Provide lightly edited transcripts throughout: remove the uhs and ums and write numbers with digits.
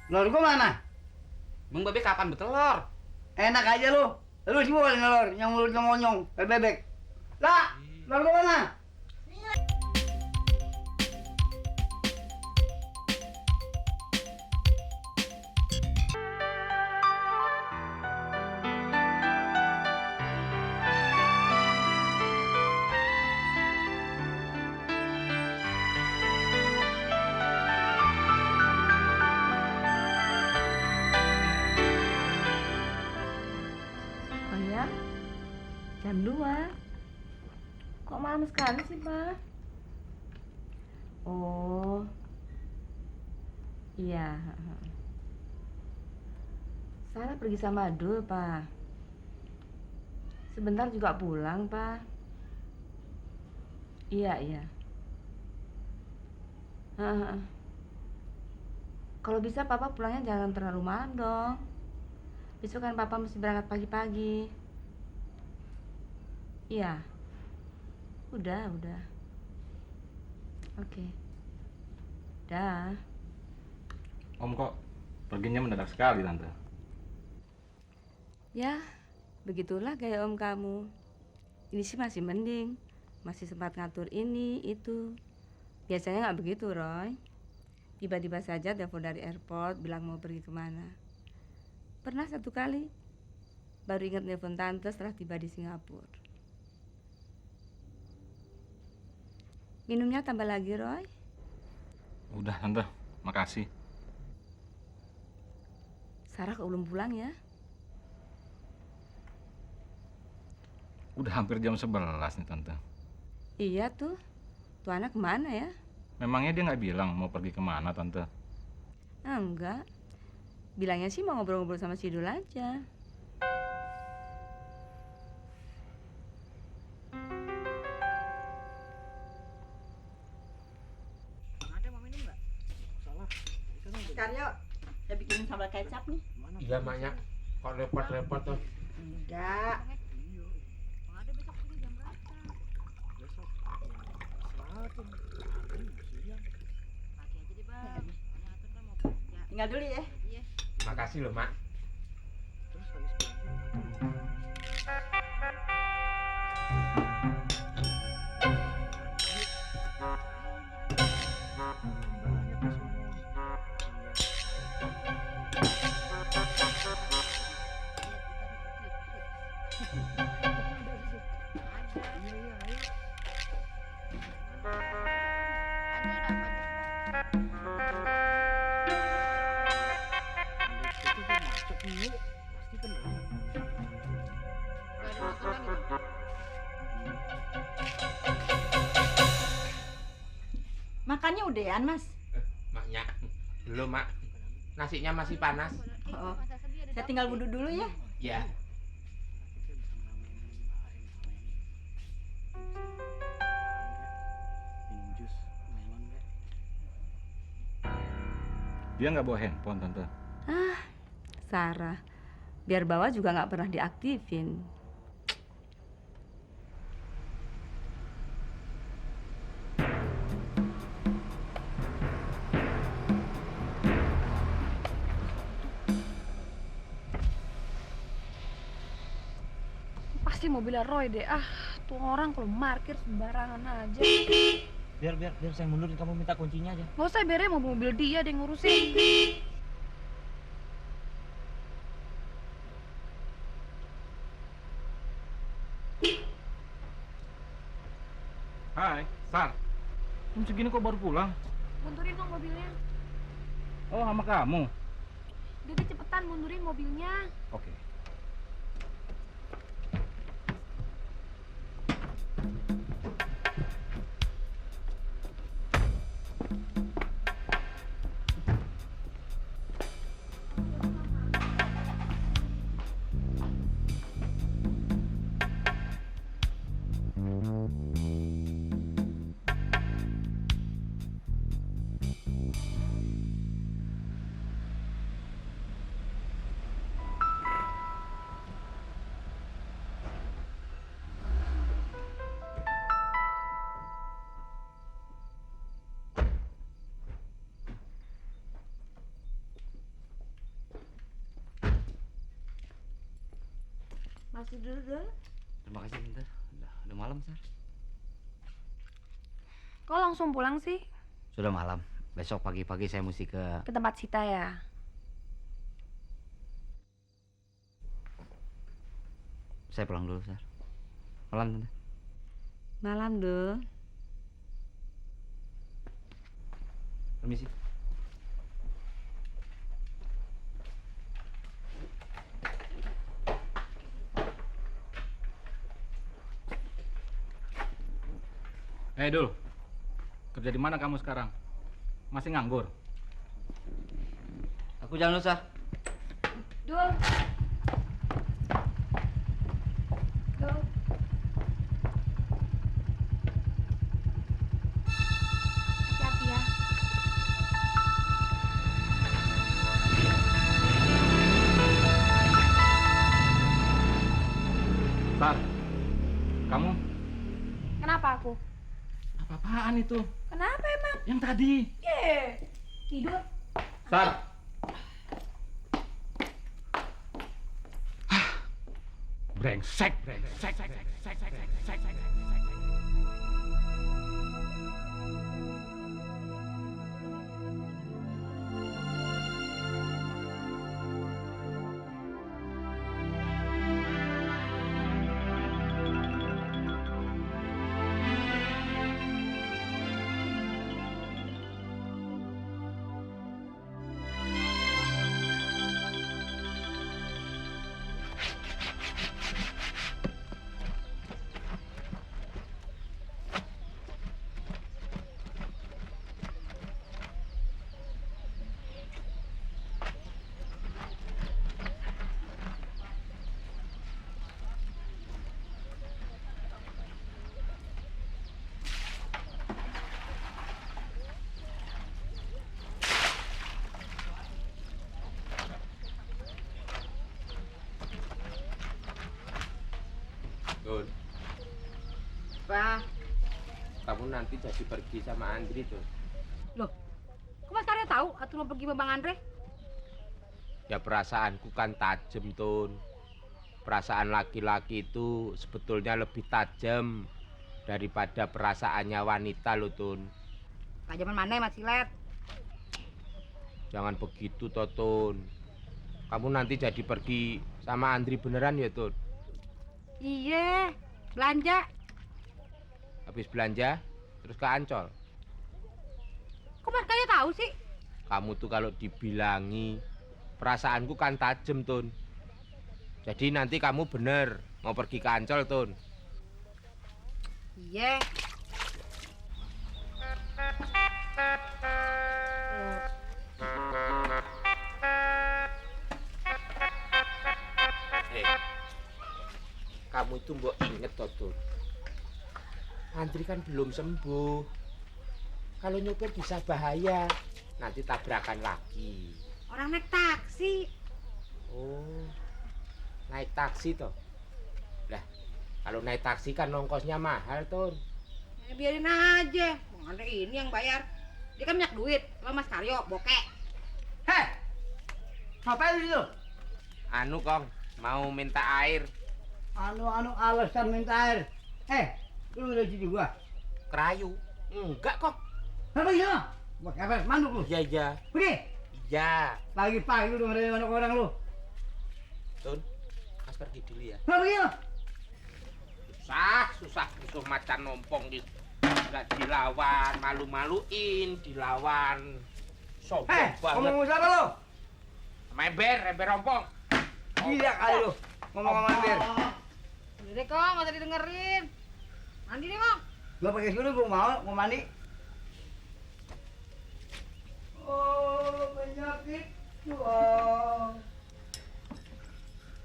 Telur gua mana? Bang Babe kapan bertelur? Enak aja lu. Lu semua kali telur yang mulutnya monyong kayak bebek. Lah, telur gua mana? Oh ya, jam 2. Kok malam sekali sih, Pak? Oh, iya. Sarah pergi sama Dul, Pak. Sebentar juga pulang, Pak. Iya, iya. Heeh. Kalau bisa Papa pulangnya jangan terlalu malam dong. Besok kan Papa mesti berangkat pagi-pagi. Iya. Udah. Oke. Dah. Om kok perginya mendadak sekali, Tante. Ya, begitulah gaya om kamu. Ini sih masih mending. Masih sempat ngatur ini, itu. Biasanya nggak begitu, Roy. Tiba-tiba saja telepon dari airport bilang mau pergi kemana. Pernah satu kali, baru ingat telepon tante setelah tiba di Singapura. Minumnya tambah lagi, Roy. Udah, Tante. Makasih. Sarah kok belum pulang ya? Udah hampir jam 11 nih, Tante. Iya tuh. Tuh anak kemana ya? Memangnya dia nggak bilang mau pergi kemana, Tante? Enggak. Bilangnya sih mau ngobrol-ngobrol sama si Dul aja. Karyo, saya bikinin sambal kecap nih. Iya maknya, kok repot-repot tuh. Enggak. Tinggal dulu ya. Makasih loh mak. Makannya udahan, Mas. Maknya, belum mak. Nasinya masih panas. Oh, saya tinggal wudhu dulu ya. Ya. Dia nggak bawa handphone, Tante. Sarah. Biar bawa juga nggak pernah diaktifin. Pasti mobilnya Roy deh. Tuh orang kalau parkir sembarangan aja. Biar saya mundurin, kamu minta kuncinya aja. Gak usah, biarin mobil dia deh ngurusin. Hai, Sar. Jam segini kok baru pulang? Mundurin dong mobilnya. Oh, sama kamu? Udah deh, cepetan mundurin mobilnya. Oke. kasih dulu, Dul. Terima kasih Tante. Udah malam, Sar. Kok langsung pulang sih? Sudah malam. Besok pagi-pagi saya mesti Ke tempat Sita ya? Saya pulang dulu, Sar. Malam, Tante. Malam, Dul. Permisi. Dul. Kerja di mana kamu sekarang? Masih nganggur? Aku jalan dulu, Sar. Dul. Dul. Hati-hati ya. Sar, kamu? Kenapa aku? Apa-apaan itu? Kenapa emang? Yang tadi. Tidur. Sar. Brengsek. Tun, Apa? kamu nanti jadi pergi sama Andri tuh. Loh, kok Mas Karyo tahu Atun mau pergi sama Bang Andre? Ya perasaanku kan tajam, Tun. Perasaan laki-laki itu sebetulnya lebih tajam daripada perasaannya wanita loh, Tun. Tajaman mana Mas Silet? Jangan begitu toh, Tun. Kamu nanti jadi pergi sama Andri beneran ya, Tun? Iya, belanja. Habis belanja, terus ke Ancol. Kok Mas Karyo tahu sih? Kamu tuh kalau dibilangi, perasaanku kan tajam, Tun. Jadi nanti kamu bener mau pergi ke Ancol, Tun. Iya. Kamu itu mbok inget toh, Tun. Andri kan belum sembuh. Kalau nyopir bisa bahaya. Nanti tabrakan lagi. Orang naik taksi. Oh, naik taksi toh. Lah, kalau naik taksi kan ongkosnya mahal, Tun. Ya, biarin aja. Bang Andre ini yang bayar. Dia kan banyak duit. Sama Mas Karyo, bokek. Heh, ngapain lu? Anu, Kong, mau minta air. Anu alasan minta air. Lu udah cuci gua. Kerayu. Enggak, Kong. Apa iya? Gua kepes manduk lu. Iya, iya. Pergi. Iya. Pagi-pagi lu dengerin orang lu. Tun, Mas pergi dulu ya. Apa iya? Susah musuh macan nompong gitu. Enggak dilawan, malu-maluin, dilawan. Sombong banget. Ngomong siapa lu? Ember rompong. Gila kali lu. Ngomong sama ember. Udah deh, Kong, nggak usah didengerin. Mandi deh, Kong. Gua pakai dulu, gua mau mandi. Oh, penyakit tua.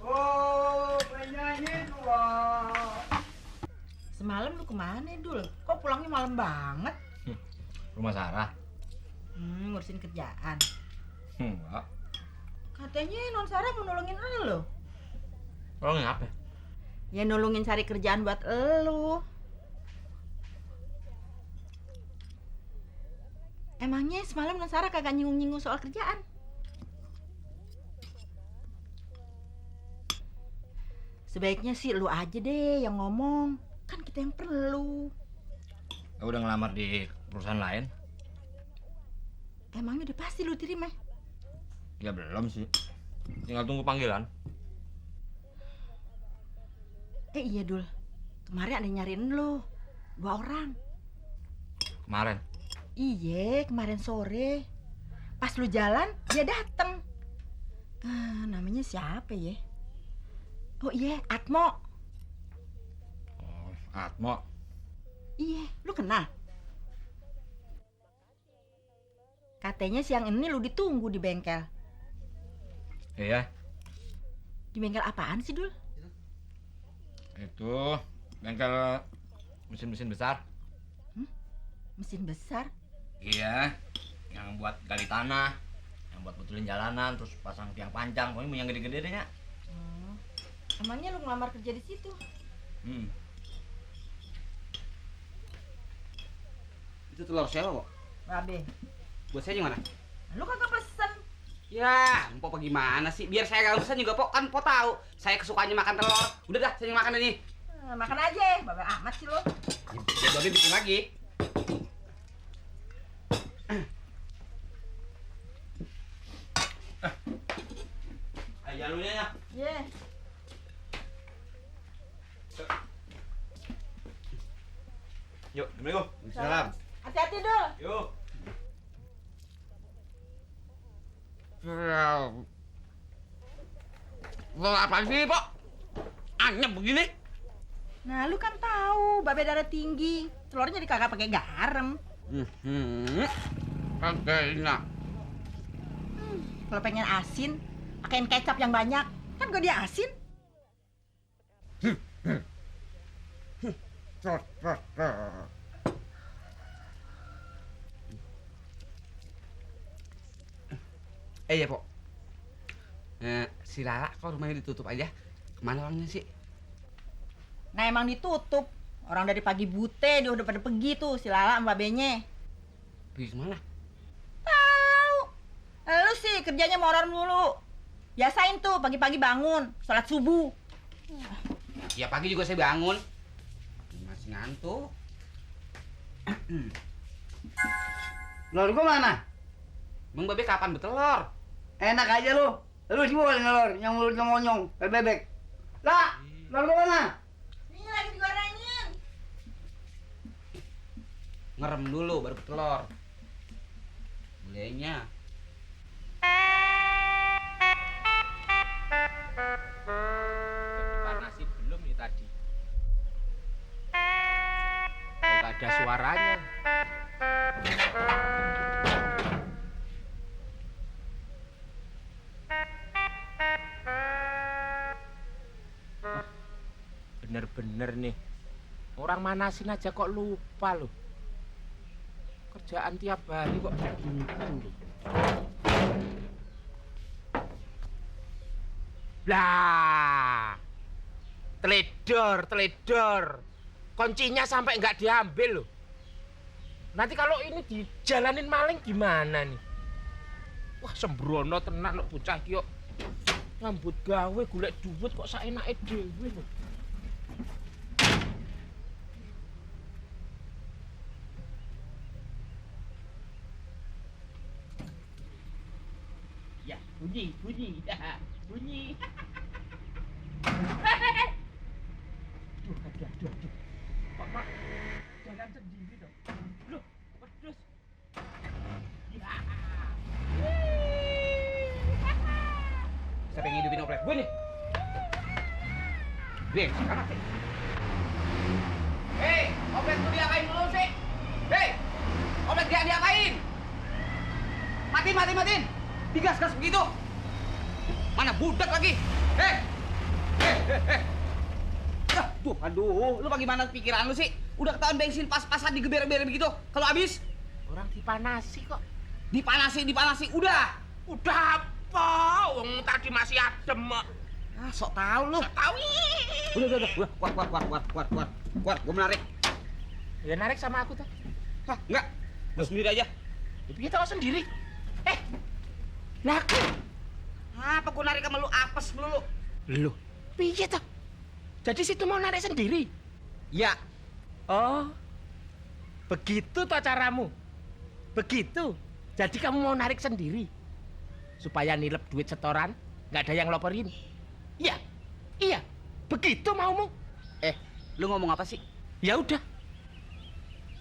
Oh, penyanyi tua. Semalam lu kemana, Dul? Kok pulangnya malam banget? Rumah Sarah. Ngurusin kerjaan. Enggak. Katanya Non Sarah mau nolongin elu. Nolongin apa? Ya nolongin cari kerjaan buat elu. Emangnya semalam Non Sarah kagak nyinggung-nyinggung soal kerjaan? Sebaiknya sih lu aja deh yang ngomong. Kan kita yang perlu. Udah ngelamar di perusahaan lain? Emangnya udah pasti lu terima? Ya belum sih. Tinggal tunggu panggilan. Iya Dul, kemarin ada yang nyariin lu 2 orang. Kemarin? Iya, kemarin sore. Pas lu jalan, dia dateng. Namanya siapa ya? Oh iya, Atmo. Oh, Atmo. Iya, lu kenal? Katanya siang ini lu ditunggu di bengkel. Iya. Di bengkel apaan sih, Dul? Itu bengkel mesin-mesin besar. Mesin besar? Iya. Yang buat gali tanah, yang buat betulin jalanan, terus pasang tiang panjang, pokoknya yang gede-gede deh, Nya. Emangnya lu ngelamar kerja di situ? Itu telur siapa, Pok? Babe. Buat saya gimana? Lu kagak pesen. Ya, Pok gimana sih? Biar saya gak pesan juga, Pok. Kan Pok tahu saya kesukaannya makan telur. Udah dah, saya yang makan ini. Makan aja, babe amat sih lu. Ya, Babe bikin lagi. Jalurnya ya. Iya. Yuk, Assalamualaikum. Salam. Hati-hati, Dul. Yuk. Lo apa sih, Pok? Anyep begini. Nah, lu kan tahu babe darah tinggi. Telurnya jadi kagak pakai garam. Kagak enak. Kalau pengen asin, pakein kecap yang banyak. Kan gue dia asin. Iya, Pok. Si Lala kok rumahnya ditutup aja? Kemana orangnya sih? Nah, emang ditutup. Orang dari pagi bute dia udah pada pergi tuh si Lala sama babenya. Pergi kemana? Tahu. Lu sih kerjanya molor mulu. Biasain tuh pagi-pagi bangun, sholat subuh. Ya pagi juga saya bangun. Masih ngantuk. Telur gua mana? Bang Babe kapan bertelur? Enak aja lu. Lu sih boleh ngelor, yang mulutnya monyong, kayak bebek. Lah, telur gua mana? Ini lagi digorengin. Ngerem dulu baru bertelur. Mulainya. Dipanasin belum nih tadi? Kok nggak ada suaranya? Bener-bener nih, orang manasin aja kok lupa loh. Kerjaan tiap hari kok gitu loh. Lah, teledor. Kuncinya sampai nggak diambil loh. Nanti kalau ini dijalanin maling gimana nih? Wah, sembrono tenan lo bocah iki kok. Ngambut gawe golek duit kok saenake dhewe lho. Ya, bunyi. Bunyi. Aduh. Pak. Jangan sendiri dong. Loh, pedus. Ya. Siapa yang hidupin oplet? Gue nih. Beng, sekarang. Hei, oplet tuh diapain dulu sih? Hei, oplet dia diapain? Matiin. Digas-gas begitu. Mana budak lagi? Hei. Aduh, lu bagaimana pikiran lu sih? Udah ketahuan bensin pas-pasan digeber-geber begitu. Kalau habis Orang dipanasi kok. dipanasi, udah. Udah apa? Wong tadi masih adem kok. Ah, sok tahu lu. Tahu. Udah. Kuat, gua menarik. Ya narik sama aku tuh. Hah, enggak. Gua sendiri aja. Tapi kita sendiri. Laku. Apa gua narik sama lu apes melulu? Loh, piye tuh? Jadi situ mau narik sendiri? Ya, Oh, begitu toh caramu? Begitu? Jadi kamu mau narik sendiri? Supaya nilep duit setoran, nggak ada yang loporin? Iya, iya, begitu maumu? lu ngomong apa sih? Ya udah,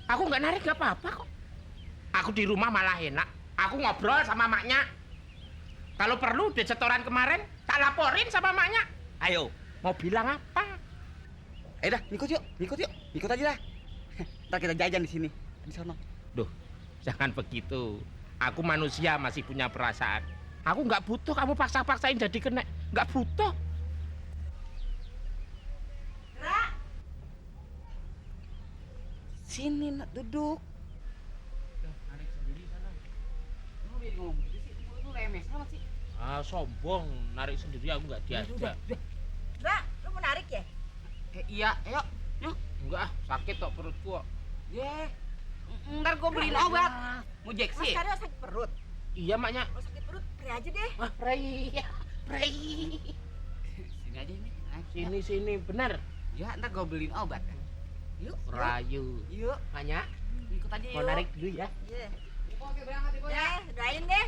aku nggak narik nggak apa-apa kok. Aku di rumah malah enak. Aku ngobrol sama maknya. Kalau perlu duit setoran kemarin, tak laporin sama maknya. Ayo, mau bilang apa? Dah, ikut aja dah. Ntar kita jajan di sini, di sono. Duh, jangan begitu. Aku manusia masih punya perasaan. Aku nggak butuh kamu paksa-paksain jadi kena. Nggak butuh. Sini nak duduk. Sombong, narik sendiri aku nggak diajak. Ra, lu mau narik ya? Iya, ayo. Enggak, sakit kok perutku kok. Ntar gua beliin obat. Mau Mas jeksi. Karyo sakit perut. Iya maknya. Kalau sakit perut, pray aja deh. Pray. Sini aja ini. Sini, benar. Ya, ntar gua beliin obat. Yuk. Rayu. Yuk. Maknya, Ikut aja yuk. mau narik dulu ya. Iya. Oke, berangkat ibu ya. Doain deh.